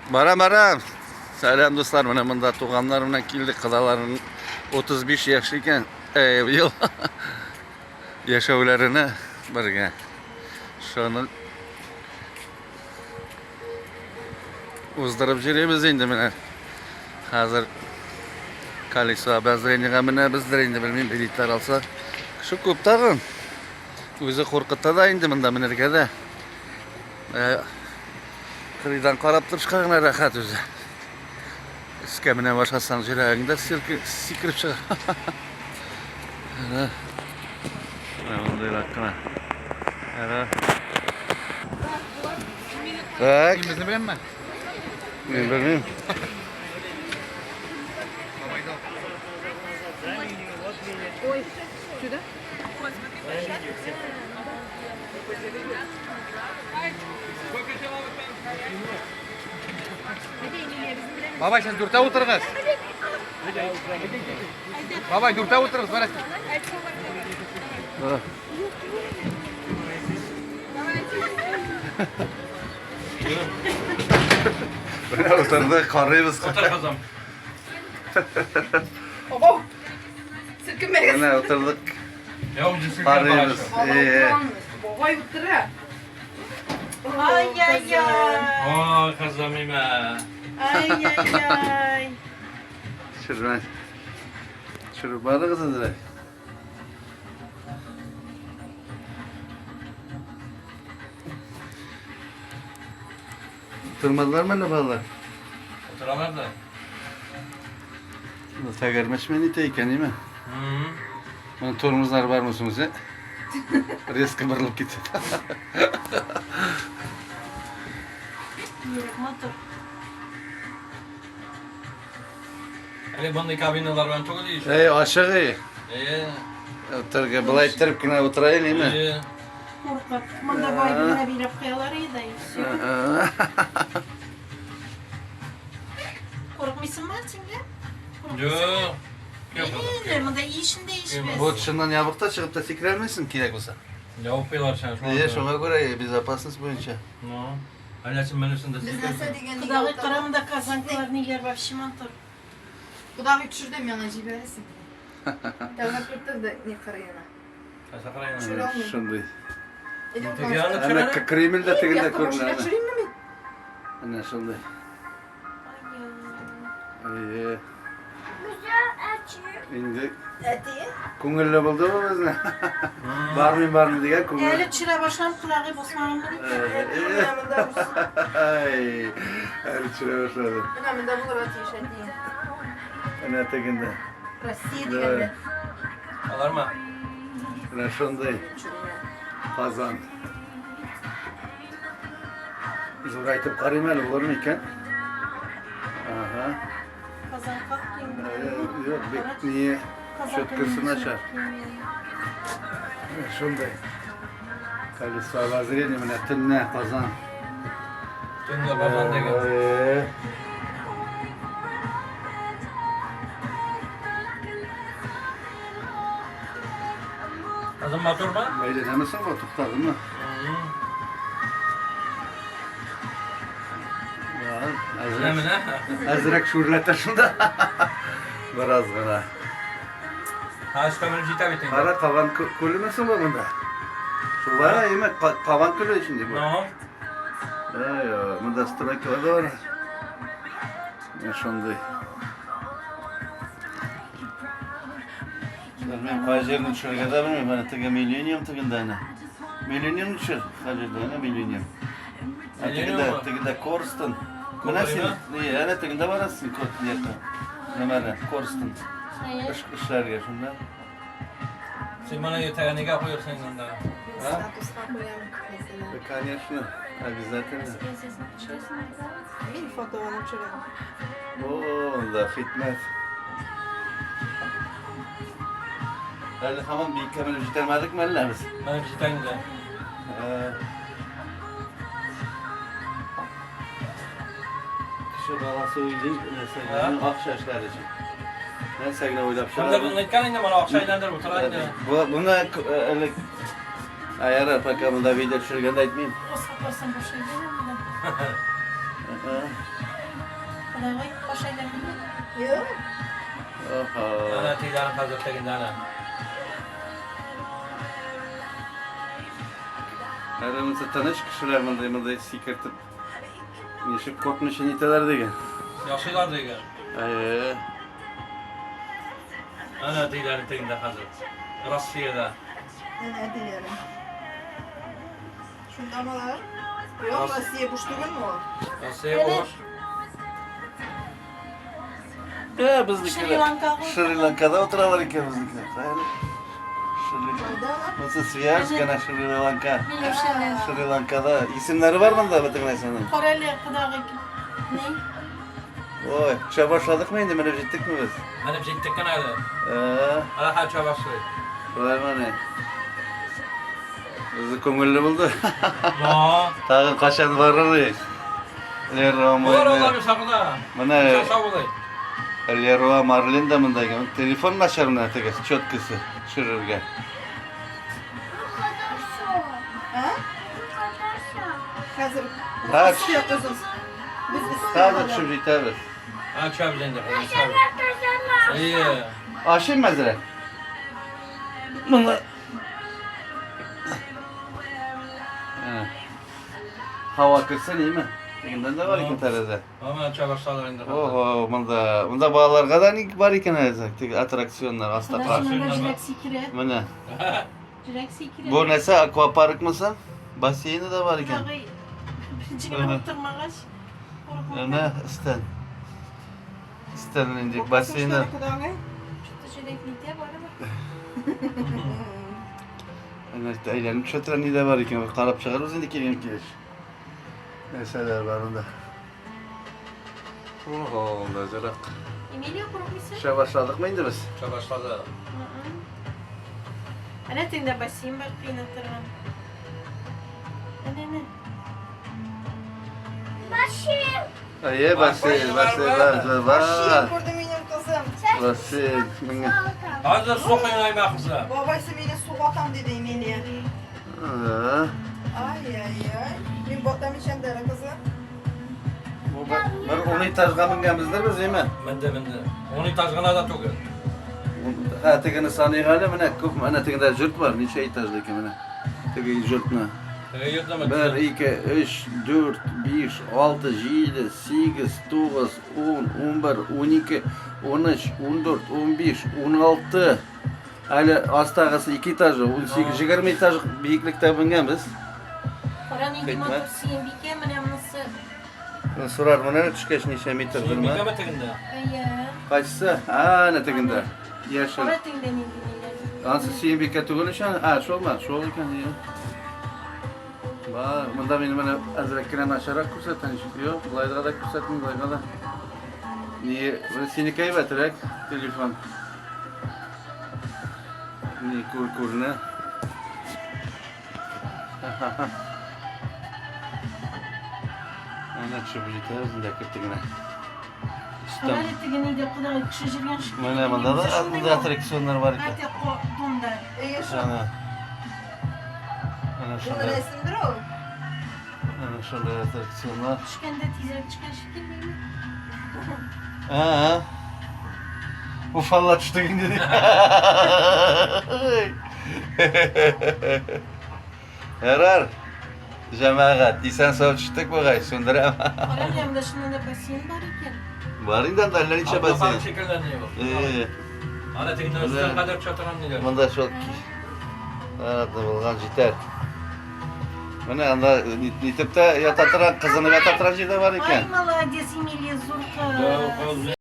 Барам, барам. Сәлам, дуслар. Менә монда туганнар белән килдек. Кодаларның 35 яшь икән. Ел яшәүләренә бергә. Шуны уздырып йөрибез инде менә. Хәзер колесо обозрениега менәбездер инде, белмим, билетлар алса. Кеше күп тагын. Үзе куркыта да инде монда менергә дә. Кырыйдан карап торышка гына рәхәт үзе. Өскә менә башласаң, йөрәгең дә сикереп чыга. Менә. Менә мондыйрак кына. Әнә. Так. Син безне беләнме? Мин белмим. Ой, сюда? Бабай, сез дүртә утырыгыз. Бабай, дүртә утырыгыз, бара. Менә утырдык, карыйбыз. Утыр, кызым. Ого! Селкенмәгез. Менә утырдык. Карыйбыз. Бабай утыра. Ай-яй-яй. Ой, кызым имә. Ай-яй-яй. Төшермә. Төшереп барыгыз әзрәк. Утырмадылармы әллә балалар? Утыралар да. Тәгәрмәчме нитә икән, име? Моның тормозлары бармы соң үзе? Резко борылып китте. Йөрәк матур. Әле мондый кабиналар белән түгел ич. Әй, ачык эй. Әйе. Утырга былай иттереп кенә утырайын, име? Әйе. Куркып. Монда бай гына биләп куялар иде, и все. Курыкмыйсыңмы син дә? Юк. Инде монда ишендә ишбез. Бу чыннан ябык та чыгып та сикерә алмыйсың, кирәк булса. Ябып куялар шуңа. Әйе, шуңа күрә безопасность буенча. Ну. Әллә син менерсең дә сикерсең. Кодагый кара монда казанкалар ниләр вообще матур. Кодагый төшерде, миңа җибәрәсең. Тәүләп тотты ни кырыена. Кайсы кырыена? Төшерә алмыйм. Шундый. Или Теге янына Әнә төшерә. Кремль дә тегендә күренә. Машина төшерәмме мин? Әнә шундый. Әйе. Инде Әти. күңелле булды бу безне. Бармыйм, бармыйм дигән күңел. Әле төшерә башлам, кодагый басмаган Менә монда булсын. Ай, әле төшерә башлады. Менә монда булырга тиеш әти. Әнә тегендә. Россия дигәндә. Алармы? Менә шундый Казан. Зурайтып карыйм әле, булыр микән? Ага. Казан как инде. Юк, бик не четкосы начар. Шундый. Колесо обозрения менә төнлә Казан. Төнлә Казан дигән. Казан матурмы? Әйләнәме соң бу, туктадымы? Менә менә. Әзрәк шүрләтә шунда. Бераз гына. Ha, өскә менеп җитә бит инде. Кара Кабан күлеме соң бу монда? Шулай, әйме, Кабан күле өчен бу. Ну. Ай, монда стройкалар да бар. Менә шундый. Белмим, кай җирне төшерергә дә белмим. Менә теге Миллениум тегендә әнә. Миллениум төшер, кай җирдә әнә Миллениум. Ә тегендә, тегендә Корстон. Менә син, не, әнә тегендә барасың, якка. Нәмәне, Корстон. Эшләргә шунда. Син моны иртәгә нигә куерсың инде? Статуска куям, мәсәлән. Конечно, обязательно. Мин фото алып төшерәм. О, да, хикмәт. Әле һаман биеккә менеп җитәмәдекме әллә без? Менеп җитә инде. Кеше баласы уйлый, нәрсә акча эшләр өчен. Нәрсә генә уйлап чыга. Кемдер моны әйткән инде, моны акча әйләндереп утыра инде. Буны элек Ә ярар, пока монда видео төшергәндә әйтмим. Осып барсаң башай. Кодагый, баш әйләндеме? Юк. Ага. Әнә тегеләрен хәзер тегендә әнә. Әле монысы тыныч кешеләр мондый мондый сикертеп ничек куркмыйча нитәләр диген. Ясыйлар диген. Әйе. Әнә тегеләрен тегендә хәзер. Россиядә. Әнә диләре. Шундамы алар? Юк, Россия буш түгелме ул? Россия буш. Ә, безнекеләр. Шри-Ланкага. Шри-Ланкада утыралар икән безнекеләр. Әле. Шри Кайда алар? Монысы Свияжск, әнә Шри-Ланка. Миләүшәләр. Шри-Ланкада исемнәре бар монда бөтен нәрсәнең. Карале, кодагый. Ни? Ой, төшә башладыкмы инде, менеп җиттекме без? Менеп җиттек кенә әле. Ә, Әле хәзер төшә башлый. шулай мени. Үзе күңелле булды. Но. Тагын качан барыр идек? Леруа Булар Марлен. алар сагына. Менә Сау булый. Леруа Марлен да монда икән. Телефон начар менә теге четкасы төшерергә. А? Хәзер. Ha, Өскә кызым. Без өскә Хәзер алабыз. төшеп җитәбез. Ha төшәбез инде. Хәзер төшәбез. Әйе. Ашыйм әзрәк. Монда. Ә. Һава керсен, име? Тегендән дә бар икән тәрәзә. Ама төшә башладык инде. Ого, монда, монда балаларга да ни бар икән әле, теге аттракционнар, аста Кодагый, парк. монда җиләк сикерә. Менә. Җиләк сикерә. Бу нәрсә, аквапаркмы соң? Бассейны да бар икән. Кодагый, беренче генә утырмагач, куркып. Менә өстән. Өстән инде бассейны. Кодагый. Что-то җиләк нитә барыбер. Әнә әйләнеп төшә торган ни дә бар икән. Карап чыгарбыз инде килгән килеш. Нәрсәләр бар монда. Ого, монда зурак. Эмилия, курыкмыйсың? Төшә башладыкмы инде без? Төшә башлады. Әнә тегендә бассейн бар, кыйнап торган. Әнә, әнә. Әйе, бассейн, бассейн, бар, Бассейн бар. күрде минем кызым. Бассейн. Менә. Хәзер су коенаймы кызы. Бабайсы мине суга атам диде Эмилия. Ага. Ай-яй-яй. Мин батам ичәм дә кызым. Бу бер 10 этажга менгәнбездер без, әйме? Менде, менде. 10 этаж гына да түгел. Ха, тегене саныйк әле, менә күп, менә тегендә йорт бар, ничә этажлы икән менә. Теге йортны. Теге йортны 1, 2, 3, 4, 5, 6, 7, 8, 9, 10, 11, 12, 13, 14, 15, 16. Әле астагысы 2 этажы, 18, 20 этаж биеклектә менгәнбез. Кара нинди Хикмәт. матур Сөембикә, менә монысы. Сорар, менә төшкәч ничә метр Сөембикәме дөрме? тегендә? Әйе. Кайсысы? А, әнә тегендә. Яшел. Кара тегендә нинди ниләр. Ансы Сөембикә түгел икән. А, шулмы? Шул икән, иә. Бар, монда мине менә әзрәк кенә начаррак күрсәтә ничек. Юк, былайга да күрсәтми, былайга да. Ни, менә синеке әйбәтрәк телефон. Ни күр күренә. Әнә төшеп җитәбез инде кертеп генә. Кара Өстән. әле теге нидә кодагый кеше җөргән шикелле. Менә монда да монда аттракционнар бар икән. Хәтта донда. Әйе шул. Әнә. Әнә Бу шунда. рәсемдер ул. Әнә шунда аттракционнар. Төшкәндә тизрәк төшкән шикелле. Ha. Ufalla төштек инде. Ярар. Җәмәгать, исән сау төштек бугай, сүндерәм. Кара әле монда шуннан да бассейн бар икән. Бар инде анда әллә ничә Аквапарк бассейн. шикелле ни ул. Э, Ана тегендә өстән кадәр төшә торган ниләр. монда шул Арада булган җитәр. Менә анда нитеп тә ята торган, кызынып ята торган җир дә бар Ай, икән. молодец, Эмилия, зур кыз. Кыз.